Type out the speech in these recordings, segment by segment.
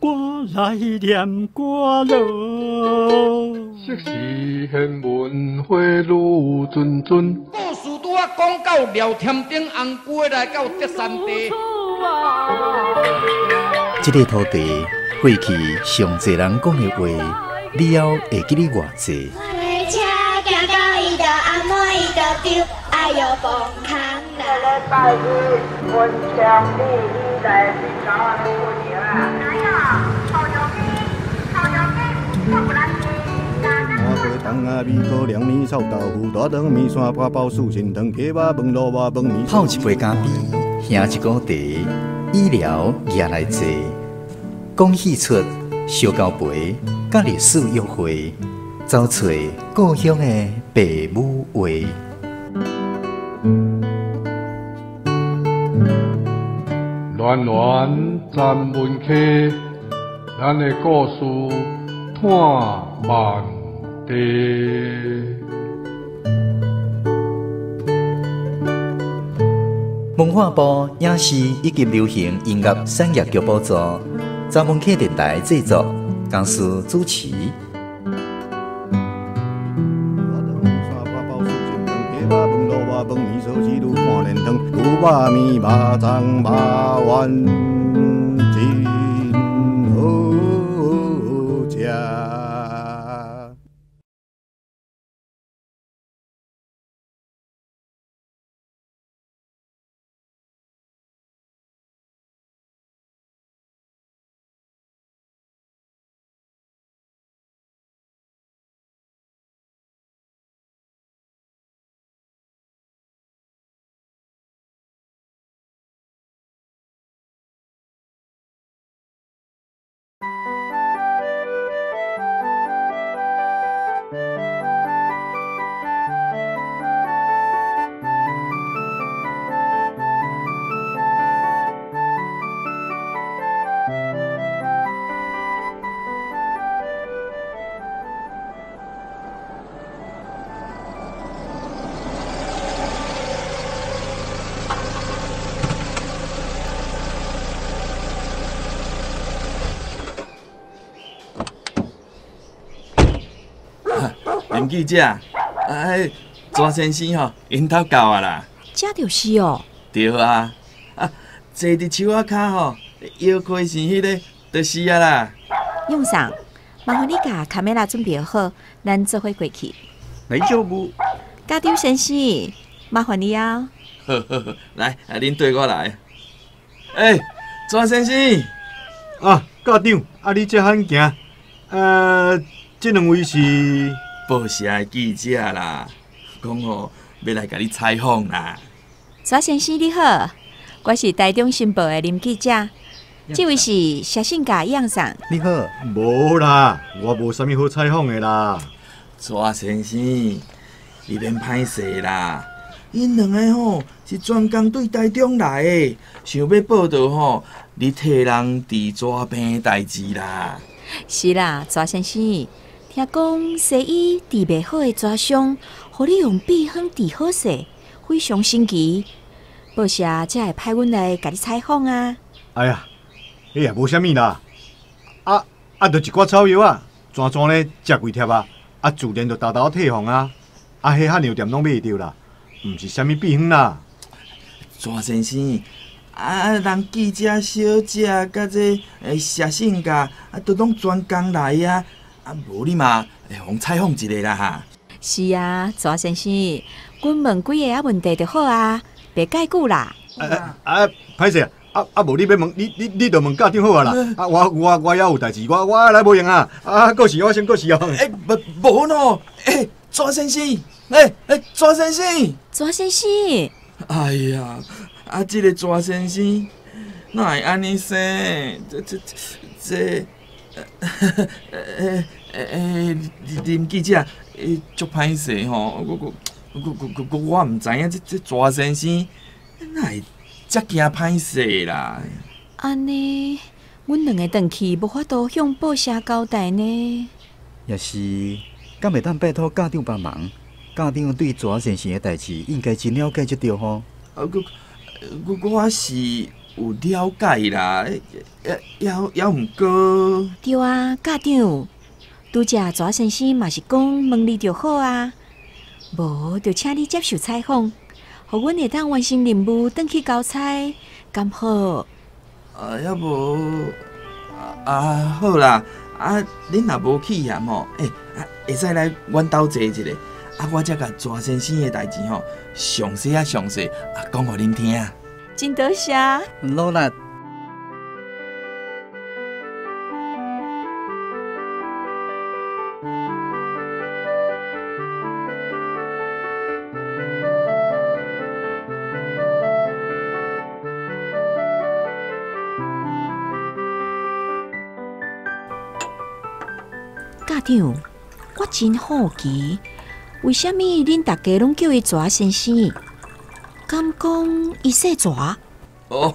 歌來念歌囉。昔時贤文花愈谆谆。故事拄仔講到廖添丁紅龟來到德山地。這个土地過去上濟人講的話，你猶會記得偌濟？泡一杯咖啡，喝一股茶，医疗也来坐，讲戏出烧交陪，佮历史约会，走揣故乡的爸母话。恋恋咱文溪，咱的故事伴万地。文化部影视以及流行音乐产业局补助，查文客电台制作，公司主持。林记者，啊，左先生吼，𪜶兜到啊啦。这就是哦。对啊，啊，坐伫树仔跤吼，摇开是彼个，就是啊啦。永桑，麻烦你共卡梅拉准备好，咱做伙过去。来就无。家长先生，麻烦你啊。好好好，来，啊，恁对我来。欸，左先生。啊，家长，啊，你这罕行，这两位是？报社的记者啦，讲吼欲来共你采访啦。左先生你好，我是台中新报的林记者，这位是谢信甲杨桑。你好。无啦，我无啥物好采访的啦。左先生，你免歹势啦，𪜶两个吼是专工对台中来的，想欲报道吼你替人治蛇病的代志啦。是啦，左先生。听讲西医治袂好的蛇伤，予你用秘方治好势，非常神奇。报社才会派阮来共你采访啊。哎呀，彼也无啥物啦，啊啊，就一寡草药啊，全全咧食几贴啊，啊自然就沓沓退房啊，啊，彼汉药店拢买会著啦，毋是啥物秘方啦。左先生，啊，人记者小姐佮这谢信甲啊，都拢专工来啊。啊，无你嘛会予采访一下啦哈。是啊，左先生，阮问几个仔问题就好啊，袂介久啦。啊，歹势啊，啊无你欲问，你就问家长好啊啦。啊，我犹有代志，我来无闲啊。啊，过时我先过时哦。欸，无喏，欸，左先生，欸欸，左先生，左先生。哎呀，啊，这个左先生哪会按呢生？这。林记者，足歹势吼，我毋知影这左先生哪会遮惊歹势啦？按呢，阮两个转去无法度向报社交代呢。也是，敢会当拜托家长帮忙？家长对左先生的代志应该真了解才对吼。啊，我是有了解啦，犹毋过。对啊，家长，拄才蛇先生嘛是讲问你就好啊，无就请你接受采访，予阮会当完成任务，转去交差，敢好？啊，犹无啊，好啦，啊，恁若无气嫌吼，啊，会使来阮兜坐一下，啊，我才共蛇先生的代志吼，详细啊详细啊讲予恁听。真多谢。努力。家长，我真好奇，为啥物恁大家拢叫伊蛇先生？敢讲伊姓蛇？哦，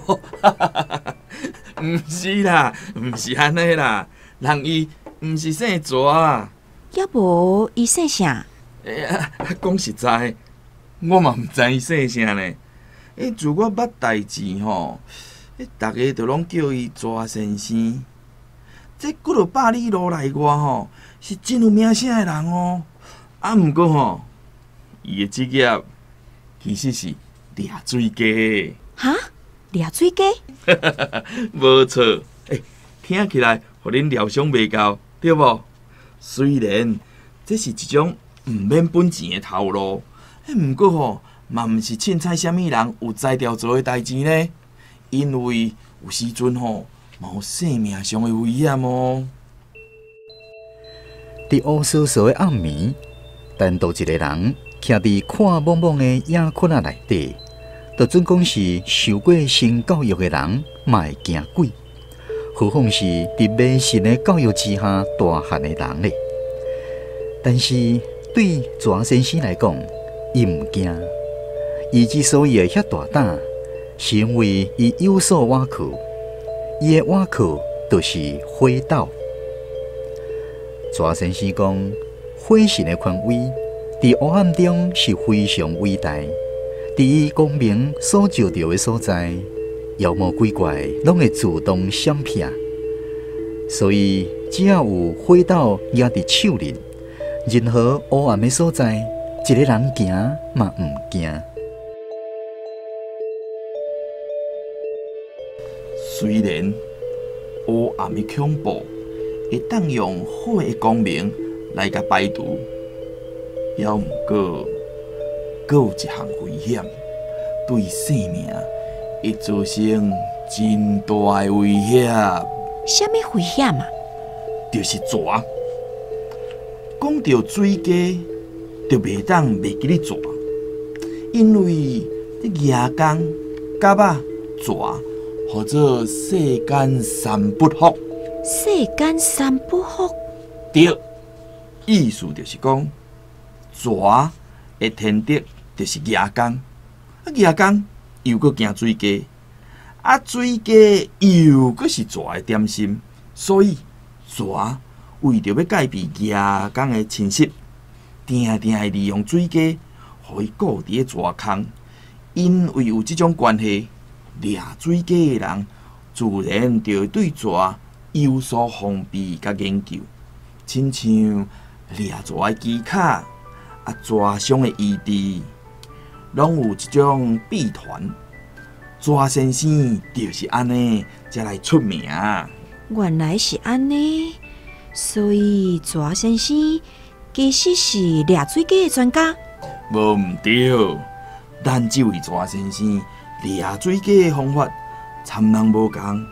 毋是啦，毋是按呢啦，人伊毋是姓蛇啊。犹无伊姓啥？讲实在，我嘛毋知伊姓啥呢。自我捌代志吼，逐家就拢叫伊蛇先生。这几落百里路内外吼，是真有名声的人哦。啊，毋过吼，伊的职业其实是掠水鸡。哈？掠水鸡？无错，听起来予恁料想袂到，对无？虽然这是一种毋免本钱的头路，毋过吼，嘛毋是凊彩啥物人有才调做的代志呢。因为有时阵吼，嘛有生命上的危险哦。伫乌索索的暗暝，单独一个人徛伫看茫茫的野窟仔内底，就准讲是受过新教育的人，嘛会惊鬼，何况是伫迷信的教育之下大汉的人咧。但是对蛇先生来讲，伊毋惊。伊之所以会遐大胆，是因为伊有所倚靠。伊的倚靠就是火斗。蛇先生讲，火神的权威伫黑暗中是非常伟大。伫伊光明所照著的所在，妖魔鬼怪拢会自动闪避。所以，只要有火斗举伫手里，任何黑暗的所在，一个人行嘛毋惊。虽然黑暗的恐怖会当用火的光明来共排除，犹毋过，阁有一项危险，对生命会造成真大的威胁。啥物危险啊？就是蛇。讲到水鸡，就袂当袂记咧蛇，因为你蜈蚣、蛤仔、蛇，号做世间三不福。世间三不福？对，意思就是讲，蛇的天敌就是蜈蚣，啊蜈蚣又阁惊水鸡，啊水鸡又阁是蛇的点心，所以蛇为著欲戒避蜈蚣的侵袭，定定会利用水鸡，予伊顾伫咧蛇空。因为有这种关系，掠水鸡的人自然就会对蛇有所防备佮研究，亲像掠蛇的技巧。啊，蛇伤的医治，拢有这种秘传。蛇先生就是按呢，才来出名。原来是按呢，所以蛇先生其实是掠水鸡的专家。无毋对，咱这位蛇先生掠水鸡的方法，参人无仝。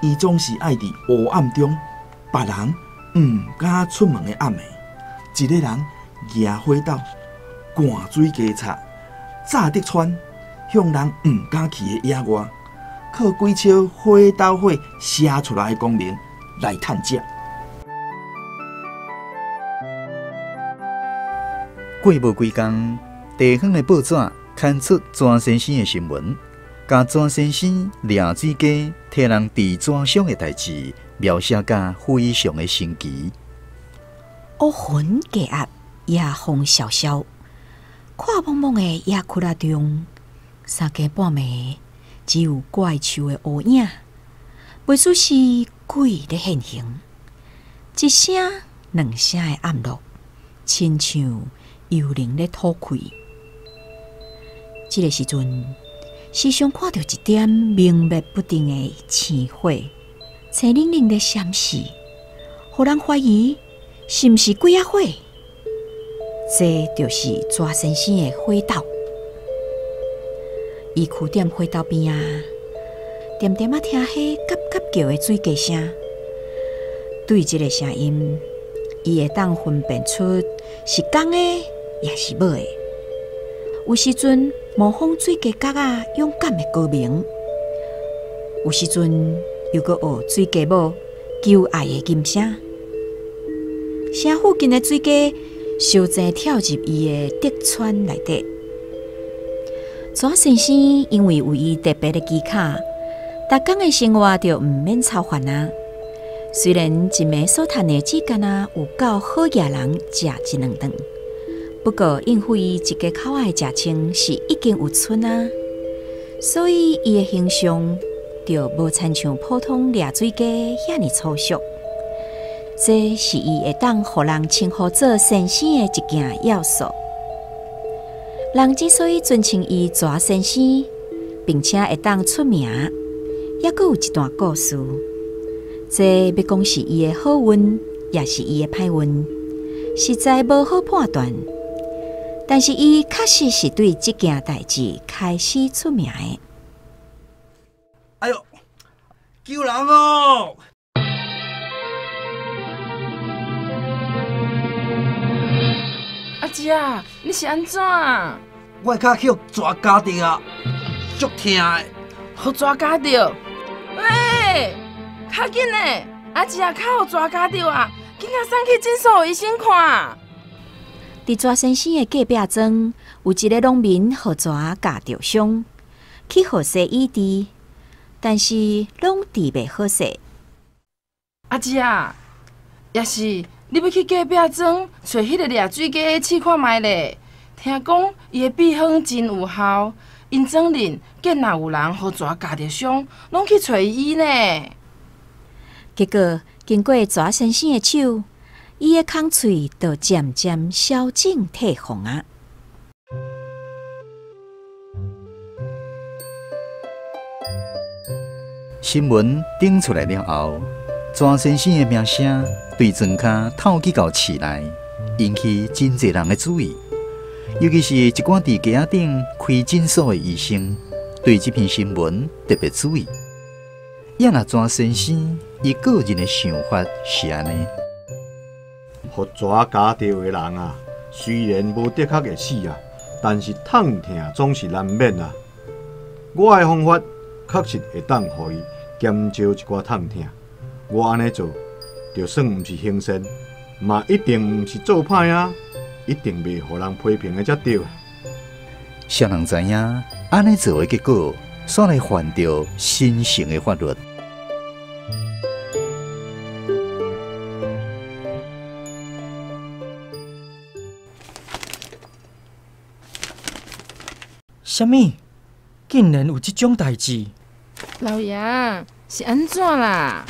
伊总是爱伫黑暗中，别人毋敢出门的暗暝，一个人举火斗，赶水鸡插，炸得穿，向人毋敢去的野外，靠几尺火斗火射出来的光明来趁食。过无几工，地方的报纸刊出蛇先生的新闻，共蛇先生掠水鸡、替人治蛇伤的代志描写甲非常的神奇。乌云低压，夜风萧萧，看茫茫的野窟仔中，三更半暝，只有怪樹的烏影，袂輸是鬼咧現形。一聲、兩聲的暗落，親像幽靈咧吐氣。這個時陣，時常看著一點明滅不定的星火，青冷冷咧閃爍，予人懷疑是毋是鬼仔火？這就是蛇先生的火斗。伊跍踮火斗邊仔，恬恬仔聽彼夹夹叫的水雞聲。對這个聲音，伊會當分辨出是公的，抑是母的。有時陣模仿水雞角仔勇敢的歌鳴，有時陣又閣學水雞母求愛的吟聲。城附近的水雞相爭跳入伊的竹串內底。蛇先生因為有伊特別的技巧，逐工的生活就毋免操煩啊。雖然一暝所趁的只干焦有夠好額人食一兩頓，不過應付伊一家口仔的食穿是已經有賰啊，所以伊的形象就無親像普通掠水雞遐爾粗俗。這是伊會當予人稱呼做先生的一件要素。人之所以尊稱伊蛇先生，並且會當出名，猶閣有一段故事。這欲講是伊的好運，也是伊的歹運，實在無好判斷。但是伊確實是對這件代誌開始出名的。哎喲，救人哦！阿姊啊，你是按怎？我的跤去予蛇咬著啊，足疼的。予蛇咬著？喂，較緊嘞！阿姊啊，跤予蛇咬著啊，緊共送去診所予醫生看。佇蛇先生的隔壁莊，有一个農民予蛇咬著傷，去予西醫治，但是攏治袂好勢。阿姊啊，抑是你欲去隔壁莊揣彼个掠水雞的試看覓咧？聽講伊的秘方真有效，𪜶莊裡見若有人予蛇咬著傷，攏去揣伊醫呢。結果經過蛇先生的手，伊的空喙就漸漸消腫退紅啊。新聞登出來了後，蛇先生的名聲對莊跤透去到市內，引起真濟人的注意。尤其是一寡佇街仔頂開診所的醫生，對這篇新聞特別注意。也若蛇先生伊個人的想法是按呢？予蛇咬著的人啊，雖然無的確會死啊，但是痛疼總是難免啊。我的方法確實會當予伊減少一寡痛疼。我按呢做，就算毋是行善，嘛一定毋是做歹啊，一定袂予人批評的才對。啥人知影按呢做的結果，煞來犯著神聖的法律。啥物？竟然有這種代誌？老爺，是按怎啦？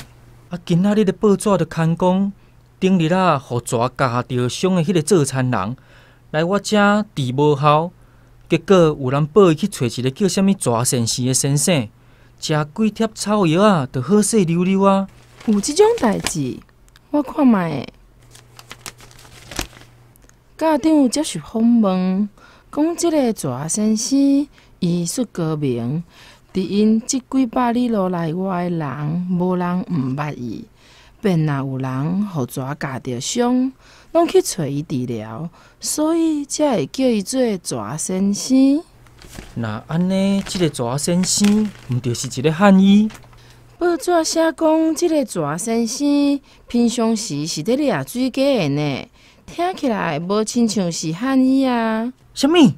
啊，今仔日的報紙就刊講，頂日啊，予蛇咬著傷的彼个做田人來我遮治無效，結果有人報伊去揣一个叫啥物蛇先生的先生，食幾帖草藥啊，就好勢溜溜啊。有這種代誌，我看覓。家長接受訪問，講這个蛇先生醫術高明，佇𪜶這幾百里路內外的人，無人毋捌伊。便若有人予蛇咬著傷，攏去揣伊治療，所以才會叫伊做蛇先生。若按呢，這个蛇先生毋就是一个漢醫？報紙寫講，這个蛇先生平常時是佇掠水雞的呢，聽起來無親像是漢醫啊。啥物？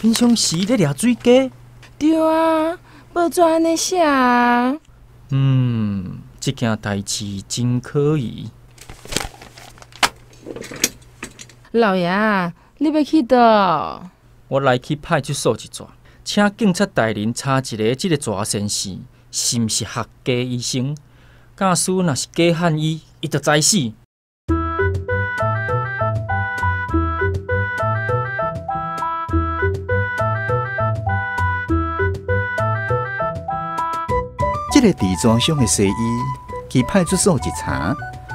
平常時佇掠水雞？對啊，報紙按呢寫啊。嗯，這件代誌真可疑。老爺，你欲去佗？我來去派出所一轉，請警察大人查一下這个蛇先生是毋是學家醫生。假使若是假漢醫，伊就知死。這个治蛇傷的西醫去派出所一查，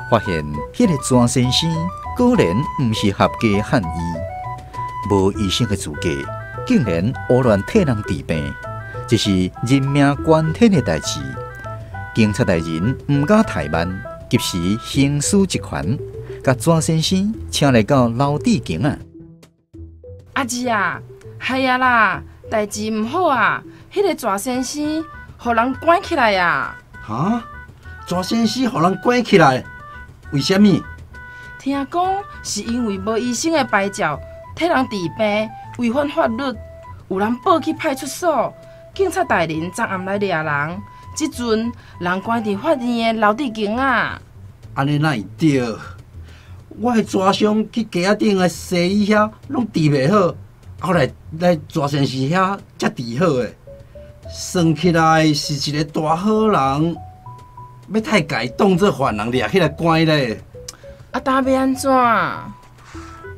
發現彼个蛇先生果然毋是合格漢醫，無醫生的資格，竟然胡亂替人治病，這是人命關天的代誌。警察大人毋敢怠慢，及時行使職權，共蛇先生請來到樓頂間啊！阿姊啊，係啊啦，代誌毋好啊，彼个蛇先生予人關起來啊！哈？蛇先生予人關起來？為啥物？聽講是因為無醫生的牌照，替人治病，違反法律，有人報去派出所，警察大人昨暗來掠人，這陣人關佇法院的樓頂間啊！按呢哪會對？我的蛇傷去街仔頂的西醫遐攏治袂好，後來來蛇先生遐才治好的。算起來是一個大好人，欲太共伊當做犯人掠起來關咧。啊，今欲按怎？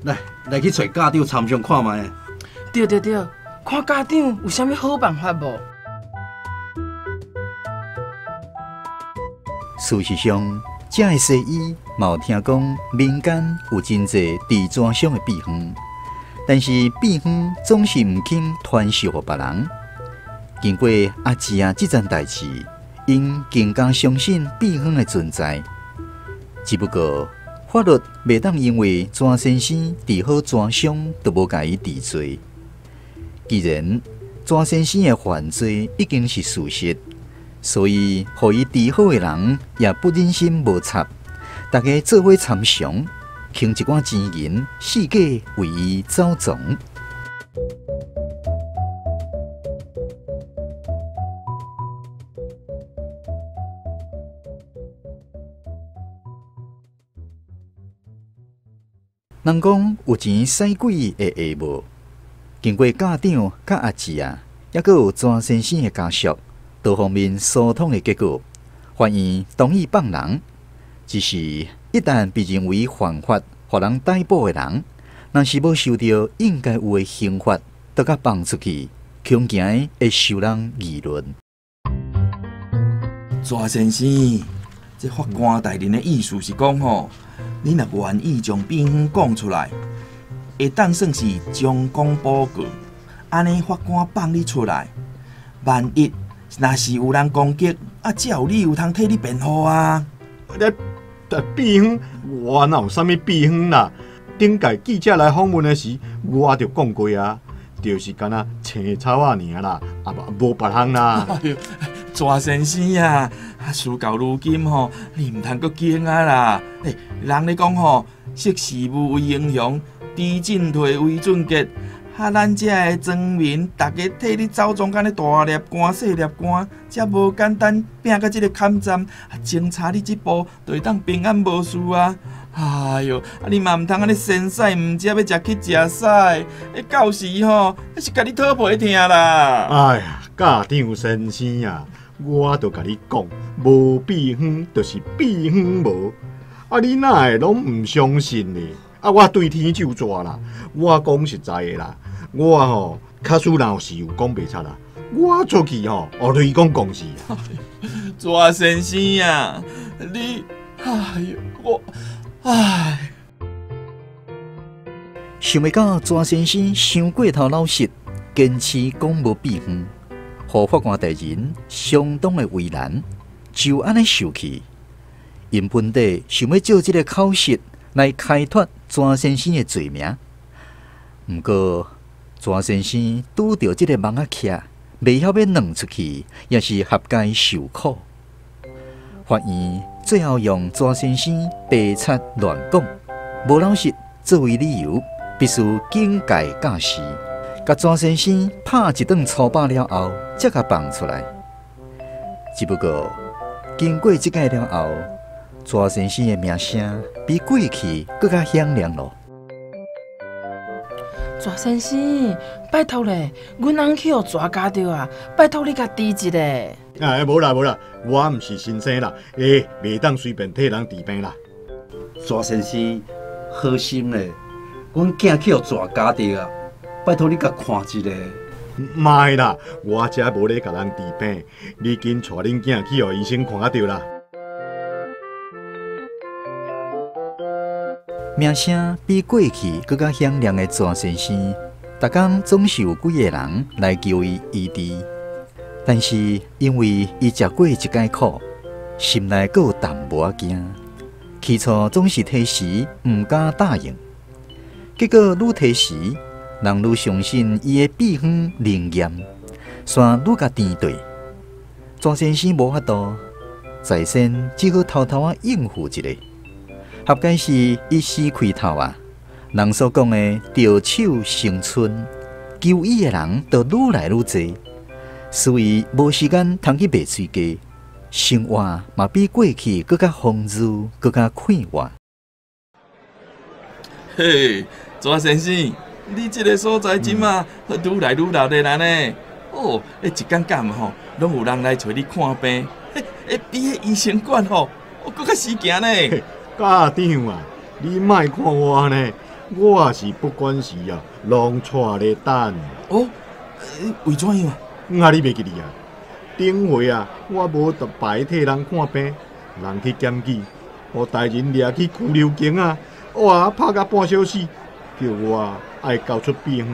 來去揣家長參詳看覓。對對對，看家長有啥物好辦法無？事實上，這个西醫嘛有聽講民間有真濟治蛇傷的秘方，但是秘方總是毋肯傳授予別人。經過阿姊啊這件代誌，𪜶更加相信秘方的存在。只不過法律袂當因為蛇先生治好蛇傷，就無共伊治罪。既然蛇先生的犯罪已經是事實，所以予伊治好的人也不忍心無插，大家做伙參詳，囥一寡錢銀，四界為伊走傱。人講有錢使鬼會下無？經過家長佮阿姊啊，猶閣有蛇先生的家屬多方面疏通的結果，法院同意放人。只是，一旦被認為犯法，予人逮捕的人，若是無受著應該有的刑罰，都共放出去，恐驚會受人議論。蛇先生，這法官大人的意思是講吼，你若願意將秘方講出來，會當算是將功補過，按呢法官放你出來，萬一若是有人攻擊，啊，才有理由通替你辯護啊。你秘方，我哪有啥物秘方啦？頂屆記者來訪問的時，我就講過啊，就是干焦青草仔爾啦，啊無別項啦。哎喲，蛇先生啊，事到如今吼，你毋通閣驚啊啦！欸，人咧講吼，識時務為英雄，知進退為俊傑。啊，咱遮的莊民，逐家替你走中間的大粒官、細粒官，才無簡單拼到這个坎站，啊，偵查你這步，就會當平安無事啊！哎喲，啊你嘛毋通按呢先屎毋食，欲食去食屎，欸，到時吼，彼是共你討皮疼啦！哎呀，家長先生啊，我就共你講，無秘方就是秘方無，啊你哪會攏毋相信呢？啊，我對天咒蛇啦，我講實在的啦，我吼假使若有事有講袂出啦，我出去吼，哦雷公公事。蛇先生啊，你，哎喲，我，唉，想袂到蛇先生傷過頭老實，堅持講無秘方，予法官大人相當的為難，就按呢受氣。𪜶本底想欲借這个口實來開脫蛇先生的罪名，毋過蛇先生拄著這个網仔徛，袂曉欲軟出去，也是合該受苦。法院最後用蛇先生白賊亂講、無老實作為理由，必須警戒教示，共蛇先生拍一頓粗饱了後，才共放出來。只不過經過這屆了後，蛇先生的名聲比過去閣較響亮咯。蛇先生，拜託咧，阮翁去予蛇咬著啊！拜託你共治一下。哎，無啦無啦，我毋是先生啦，欸，袂當隨便替人治病啦。蛇先生，好心咧，阮囝去予蛇咬著啊！拜託你共看一下。莫啦，我遮無咧共人治病，你緊帶恁囝去予醫生看就對啦。名聲比過去閣較響亮的蛇先生，逐工總是有幾个人來求伊醫治，但是因為伊食過一擺苦，心內閣有淡薄仔驚。起初總是推辭，毋敢答應。結果愈推辭，人愈相信伊的秘方靈驗，煞愈共甜對。蛇先生無法度，在先只好偷偷仔應付一下。合解是伊死開頭啊！人所講的著手成春，求醫的人就愈來愈濟，所以無時間通去賣喙雞，生活嘛比過去閣較豐裕，閣較快活。嘿，蛇先生，你這个所在這馬愈來愈熱鬧啦呢？哦，一工到晚吼，攏有人來揣你看病，欸，比彼醫生館吼，閣較時行呢。家長啊，你莫看我按呢，我是不管時啊，攏𤆬咧等。哦，為怎樣啊？啊，你袂記得啊？頂回啊，我無特擺替人看病，人去檢舉，予大人掠去拘留間啊，哇，拍甲半小時，叫我愛交出秘方。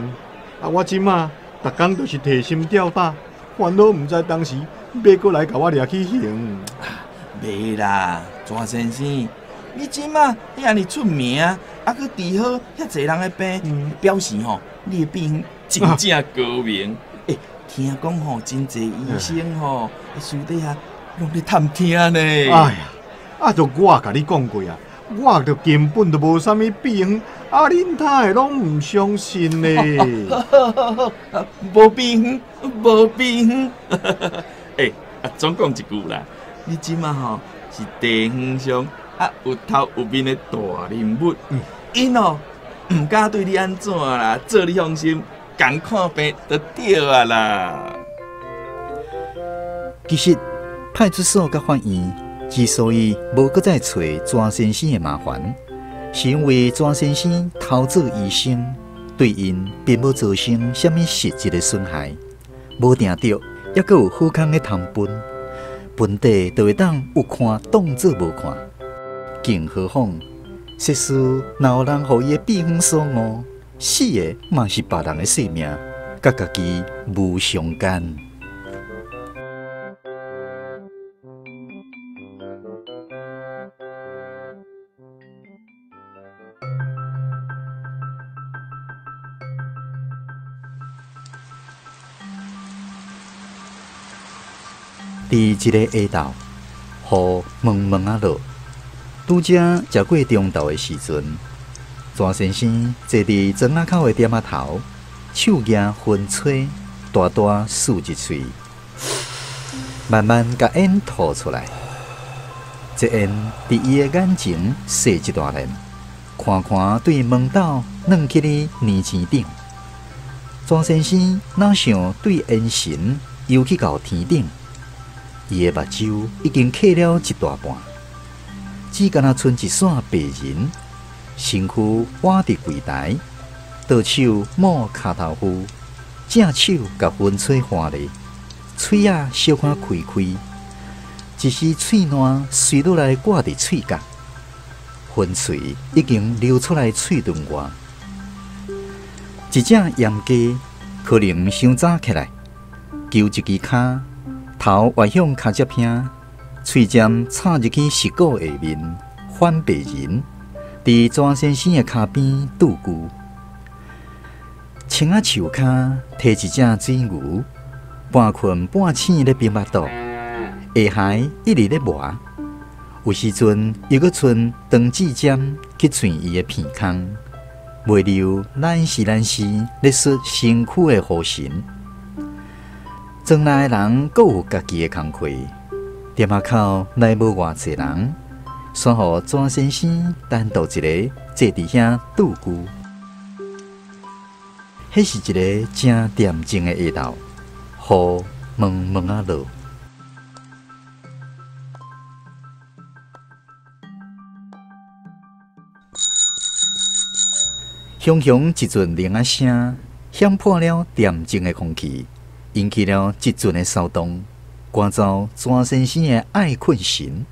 啊，我這馬逐工都是提心吊膽，煩惱毋知當時欲閣來共我掠去刑。袂啦，蛇先生。你這馬遐爾出名，啊，閣治好遐濟人的病，表示吼你的秘方真正高明。欸，聽講吼，真濟醫生吼，私底下攏咧探聽呢。哎呀，啊，就我共你講過啊，我就根本就無啥物秘方，啊，恁哪會攏毋相信呢？無秘方，無秘方。欸，啊，總講一句啦，你這馬吼是地方上啊，有頭有面的大人物，𪜶哦毋敢對你按怎啦，做你放心，共看病就對啊啦。其實派出所佮法院之所以無閣再揣蛇先生的麻煩，是因為蛇先生偷做醫生，對𪜶並無造成啥物實質的損害，無定著，猶閣有好康的通分，分底就會當有看當做無看。更何況，設使若有人予伊的秘方所誤，死的嘛是別人的性命，佮家己無相干。佇一个下晝，雨濛濛仔落。拄才食過中晝的時陣，蛇先生坐佇庄仔口的店仔頭，手舉薰吹，大大吸一喙，慢慢共煙吐出來。這煙佇伊的眼前踅一大輪，看看對門斗軟起的年青頂。蛇先生哪想對煙神游去到天頂，伊的目睭已經瞌了一大半。只敢若賰一線白人，身軀倚佇櫃台，倒手摸跤頭趺，正手共薰吹換咧，喙仔小可開開，一絲喙瀾隨落來掛佇喙角，薰喙已經流出來喙唇外。一隻鹽雞可能傷早起來，揪一支跤，頭歪向跤脊坪。喙尖插入去石鼓下面，反白人佇蛇先生的跤邊拄久。青仔樹跤提一隻水牛，半困半醒咧變腹肚，下頦一直咧磨。有時陣又閣賰長指尖去揣伊的鼻孔，袂留懶是懶是咧窣身軀的呼神。庄內的人閣有家己的工課。店仔口內無偌濟人，煞予蛇先生單獨一个坐佇遐拄久。彼彼是一个誠恬靜的下晝，雨蒙蒙仔落。雄雄一陣鈴仔聲，響破了恬靜的空氣，引起了一陣的騷動，趕走蛇先生的愛睏神。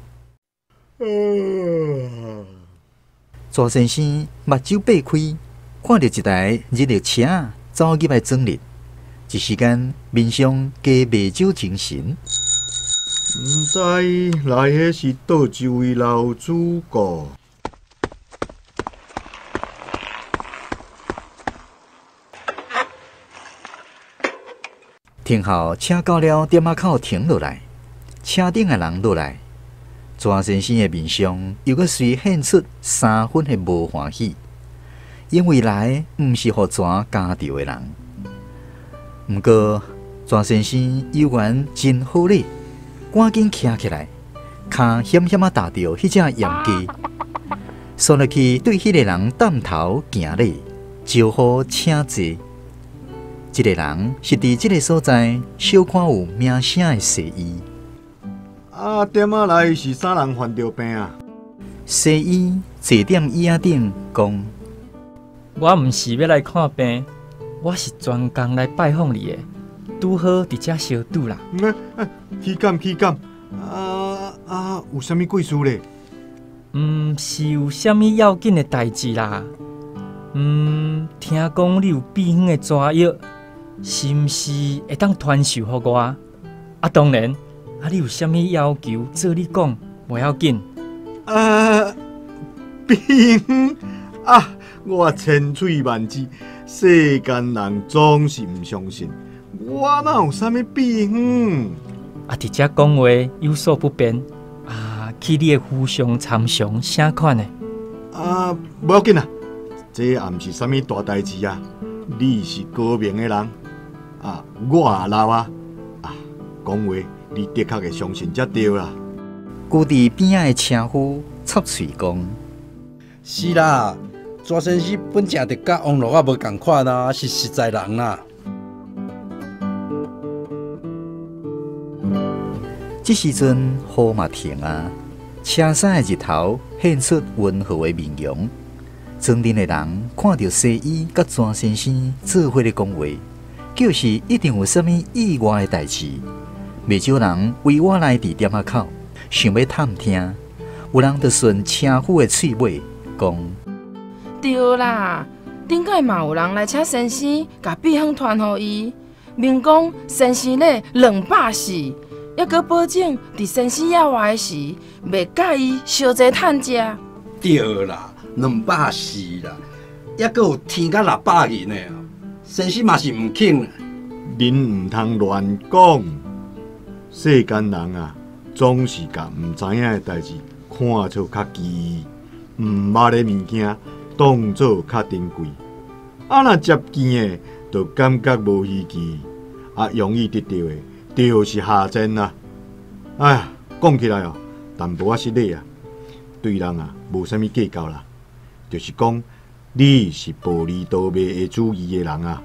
蛇先生目睭擘開，看著一台人力車走入來庄里，一時間面上加袂少精神。毋知來的是佗一位老主顧。停好車到了店仔口停落來，車頂的人落來，蛇先生的面上又閣隨現出三分的無歡喜，因為來毋是予蛇咬著的人。毋過蛇先生猶原真好禮，趕緊徛起來，跤險險仔踏著彼隻鹽雞，煞落去對彼個人擔頭行禮，招呼請坐。這個人是佇這個所在小可有名聲的西醫。啊，店仔內是啥人犯著病啊？西醫坐踮椅仔頂講：我毋是欲來看病，我是專工來拜訪你的，拄好佇遮相拄啦。豈敢豈敢？啊，有啥物貴事咧？毋是有啥物要緊的代誌啦。聽講你有秘方的蛇藥，是毋是會當傳授予我？啊，當然，啊，你有啥物要求，做你講，無要緊。啊，秘方啊，我千喙萬舌，世間人總是毋相信，我哪有啥物秘方？啊，佇遮講話有所不便，啊，去你的府上參詳啥款的？啊，無要緊啦，這也毋是啥物大代誌啊。你是高明的人，啊，我也老啊，啊，講話你的確會相信才對啦。舊佇邊仔的車夫插喙講：是啦，蛇先生本正就佮王羅仔無仝款啦，是實在人啦。這時陣雨嘛停啊，車驶的日頭現出溫和的面容。莊陣的人看著西醫佮蛇先生做伙咧講話，就是一定有啥物意外的代誌。袂少人圍我來佇店仔口，想欲探聽。有人就順車夫的喙尾講：對啦，頂擺嘛有人來請先生，共秘方傳予伊，明講先生咧240，猶閣保證佇先生猶活的時，袂佮意相濟趁食。對啦。240啦，猶閣有添甲600銀的，先生嘛是毋肯。恁毋通亂講，世間人啊，總是共毋知影的代誌看做較奇異，毋捌的物件當做較珍貴。啊，若接見的，就感覺無稀奇；啊，容易得著的，就是下賤啦。哎呀，講起來哦，淡薄仔失禮啊，對人啊，無啥物計較啦。就是講，你是薄利多賣的主義的人啊，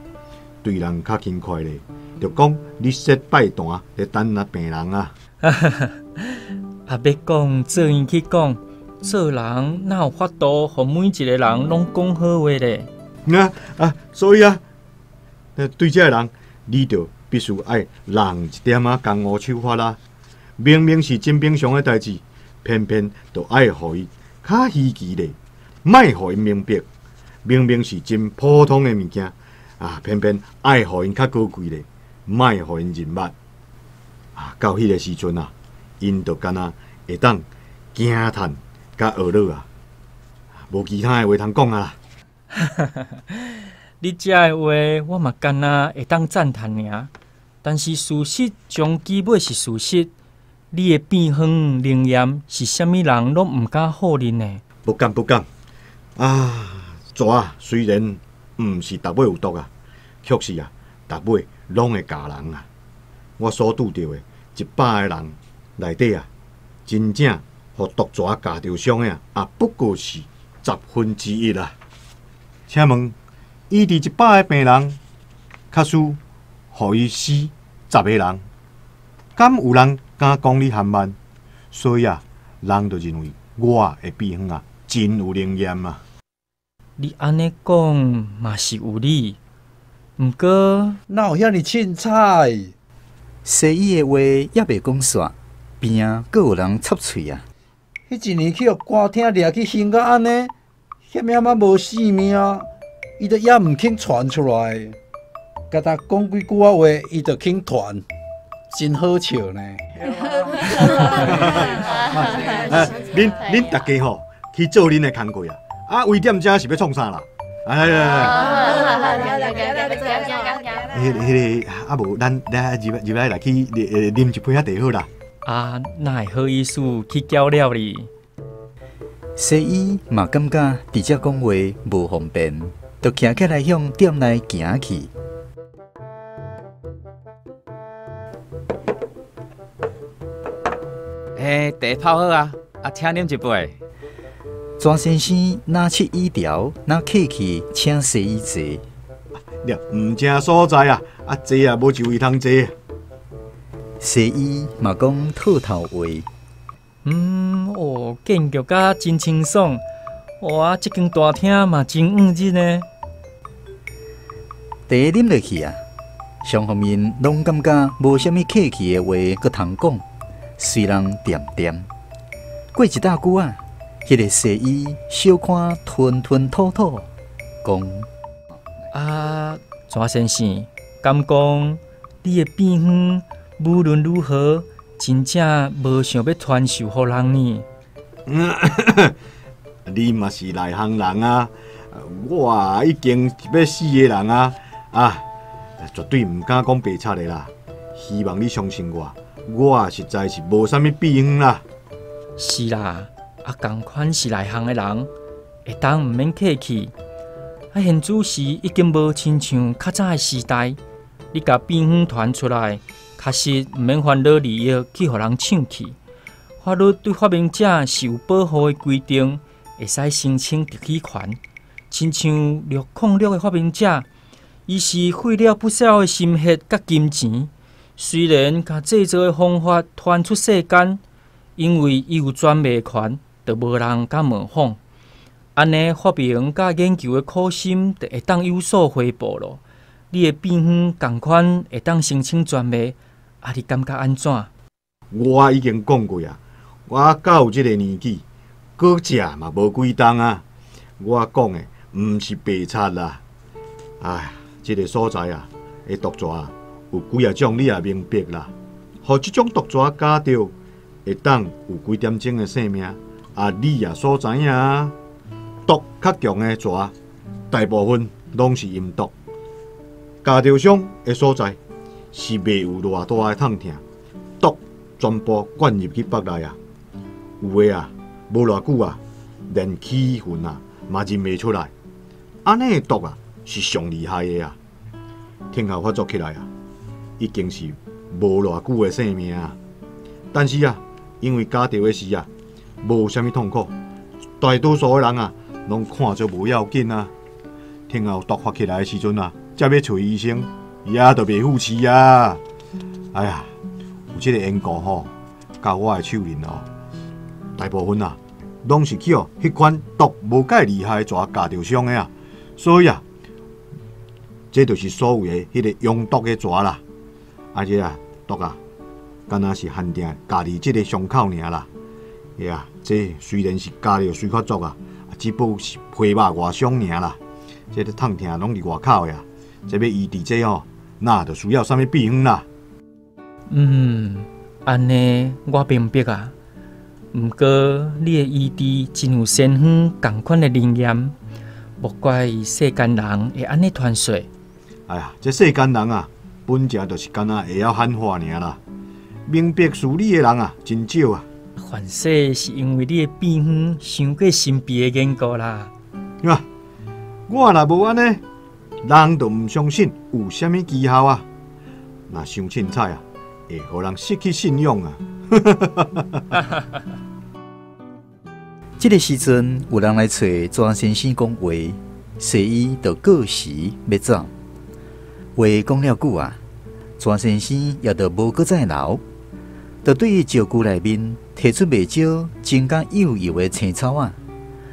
對人較輕快咧。就講你設拜壇咧等那病人啊。啊，欲講做院去講，做人哪有法度，予每一個人攏講好話咧？啊，所以啊，對這個人，你就必須愛讓一點仔江湖手法啦。明明是真平常的代誌，偏偏就愛予伊較稀奇咧。莫予𪜶明白，明明是真普通的物件，啊，偏偏愛予𪜶較高貴咧，莫予𪜶認捌。啊，到彼個時陣啊，𪜶就敢若會當驚嘆佮懊惱啊，無其他的話通講啊啦。你這的話，我嘛敢若會當讚嘆爾，但是事實終究尾是事實，你的秘方靈驗是啥物人攏毋敢否認的。不敢不敢。啊，蛇雖然毋是逐尾有毒啊，卻是啊，逐尾攏會咬人啊。我所拄著的100個人內底啊，真正予毒蛇咬著傷的啊，不過是1/10啊。請問，醫治100個病人，假使予伊死十个人，敢有人敢讲你含慢？所以啊，人就认为我的秘方啊，真有灵验啊！你按呢讲嘛是有理，毋过哪有遐尔凊彩？西医的话犹未讲煞，边仔阁有人插喙啊！彼一年去予歌厅掠去刑到按呢，险险仔无性命，伊都犹毋肯传出来。共他讲几句仔话，伊就肯传，真好笑呢。恁大家吼去做恁的工课啊！啊，围踮遮是欲创啥啦？来来来来，彼个啊无，咱来入入来来去啉一杯仔茶好啦。啊，哪会好意思去搅扰你？西医嘛感觉伫遮讲话无方便，就徛起来向店内行去。欸，茶泡好啊，啊，请啉一杯。庄先生若拭椅条，若客气，请西医坐。毋正所在啊，啊坐也无一位通坐。西医嘛讲套头话。哦，建筑甲真清爽，哇，这间大厅嘛真奂日呢。茶啉落去啊，双方面拢感觉无啥物客气的话阁通讲，随人恬恬。过一大久啊，彼个西医小看吞吞吐吐，讲。啊，庄先生，敢讲你的秘方无论如何，真正无想欲传授予人呢？你嘛是内行人啊，我已经欲死的人啊，啊，绝对毋敢讲白贼的啦。希望你相信我，我实在是无啥物秘方啦。是啦，啊，仝款是内行的人，会当毋免客气。啊，现此时已经无亲像较早的时代，你共秘方传出来，确实毋免烦恼利益去予人抢去。法律对发明者是有保护的规定，会使申请特许权。亲像606的发明者，伊是费了不少的心血佮金钱，虽然共制作的方法传出世间，因为伊有专卖权，就无人敢模仿。按呢，发明佮研究的苦心，就会当有所回报咯。你的秘方仝款会当申请专卖，啊，你感觉按怎？我已经讲过啊，我到这个年纪，阁食嘛无几冬啊。我讲的毋是白贼啦。哎，这个所在啊，的毒蛇啊，有几啊种你也明白啦。予这种毒蛇咬著，会当有几点钟的性命，啊，你也所知影啊。毒较强的蛇，大部分拢是阴毒，咬著伤的所在是袂有偌大的痛疼，毒全部灌入去腹内啊，有的啊，无偌久啊，连气魂啊嘛认袂出来。按呢的毒啊是上厉害的啊，听后发作起来啊，已经是无偌久的性命啊。但是啊，因为咬著的时啊，无啥物痛苦，大多数的人啊，拢看做无要紧啊。听后毒发起来的时阵啊，才欲揣医生，也就袂赴市啊。哎呀，有这个缘故吼，到我的手里哦，大部分啊，拢是去予彼款毒无介厉害的蛇咬著伤的啊。所以啊，这就是所谓的彼个阳毒的蛇啦。啊，这啊毒啊，敢若是限定咬伫这个伤口尔啦。呀，这虽然是咬著随发作啊，只不过是皮肉外伤尔啦。这个痛疼拢伫外口的啊，这欲医治这吼，那就需要啥物秘方啦？按呢我明白啊。毋过你的医治真有先锋仝款的灵验，莫怪世间人会按呢传说。哎呀，这世间人啊，本正就是敢若会晓喊话尔啦。明白事理的人啊，真少啊。凡说是因为你的秘方伤过神秘的缘故啦。啊，我若无按呢，人就毋相信有啥物奇效啊。若伤凊彩啊，会予人失去信仰啊。这个时阵，有人来揣庄先生讲话，西医就过时欲走。话讲了久啊，蛇先生也就无阁再留，就对石龟内面提出袂少增加幼幼的青草仔，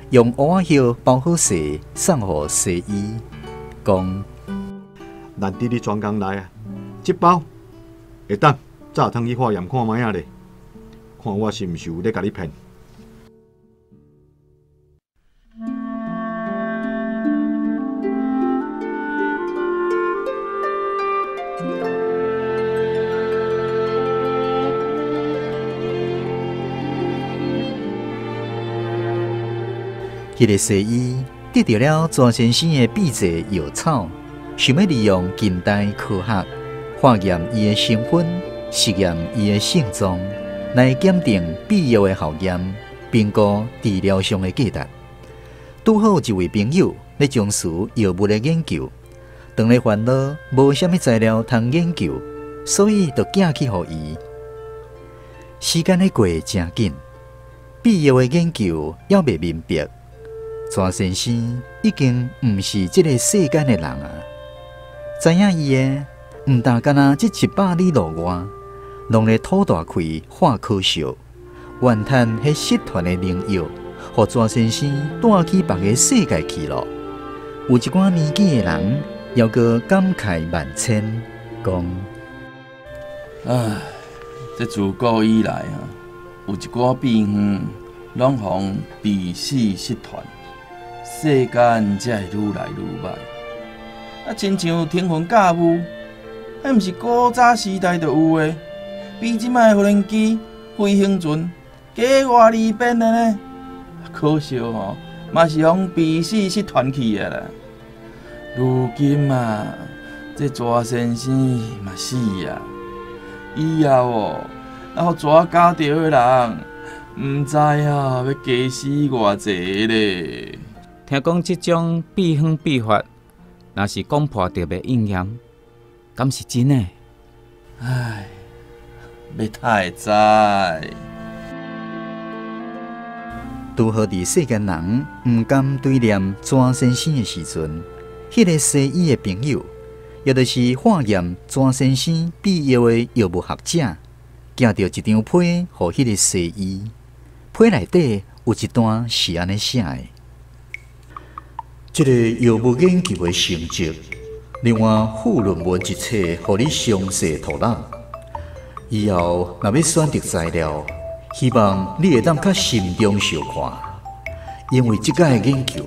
用乌仔叶包好势，送予西医，讲：难得你专工来啊，这包下当早通去化验看觅仔咧，看我是毋是有咧共你骗。彼个西医得著了蛇先生的秘制药草，想欲利用近代科学化验伊的成分，实验伊的性状，来检定秘药的效验，评估治疗上的价值。拄好有一位朋友咧从事药物的研究，当咧烦恼无啥物材料通研究，所以就寄去予伊。时间咧过诚紧，秘药的研究犹未明白。蛇先生已经毋是这个世间的人啊！知影伊的，毋但干焦这100里路外，拢咧吐大气、化可笑，怨叹彼失传的灵药，予蛇先生带去别个世界去咯。有一寡年纪的人，犹阁感慨万千，讲：唉，这自古以来啊，有一寡秘方，拢予秘死失传。世间才会愈来愈歹，啊，亲像腾云驾雾，彼毋是古早时代就有的，比这摆的无人机、飞行船加偌利便的呢？可惜吼，嘛是予秘死失传去啊啦。如今啊，这蛇先生嘛死啊，以后哦，啊，予蛇咬著的人，毋知啊，欲加死偌济咧。听讲这种秘方秘法，若是讲破就袂应验，敢是真的？唉，欲哪会知？拄好伫世间人毋甘追念蛇先生的时阵，彼个西医的朋友，也就是化验蛇先生秘药的药物学者，寄著一张批予彼个西医，批内底有一段是按呢写的。这个药物研究的成绩，另外附论文一册，予你详细阅览。以后若欲选择材料，希望你会当较慎重相看，因为这摆研究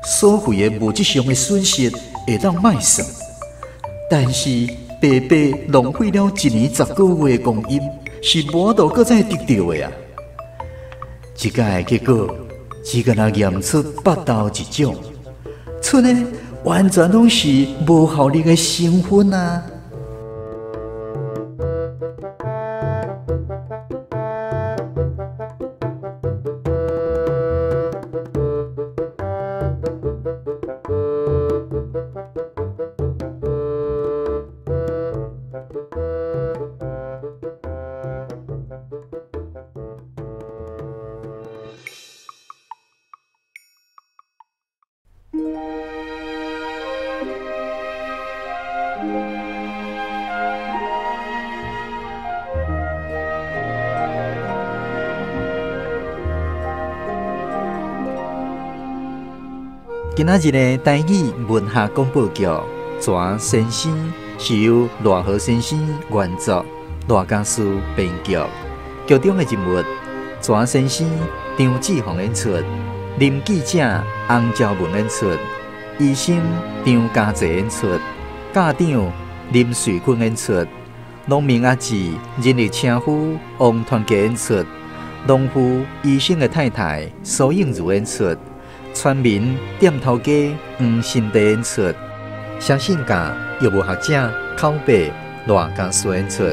所费的物质上的损失会当莫算，但是白白浪费了1年10个月的光阴，是无法度阁再得著的啊！这摆结果只干焦验出腹豆一种。出呢，完全拢是无效力的成分啊！今仔日的台语文学广播剧《蛇先生》是由赖和先生原作，赖家书编剧。剧中的人物：蛇先生张志宏演出，林记者洪昭文演出，医生张家济演出，家长林瑞坤演出，农民阿姊人力车夫王团结演出，农夫医生的太太苏映如演出。村民店头家黄新地演出，写信家药物学者口白赖家书演出。。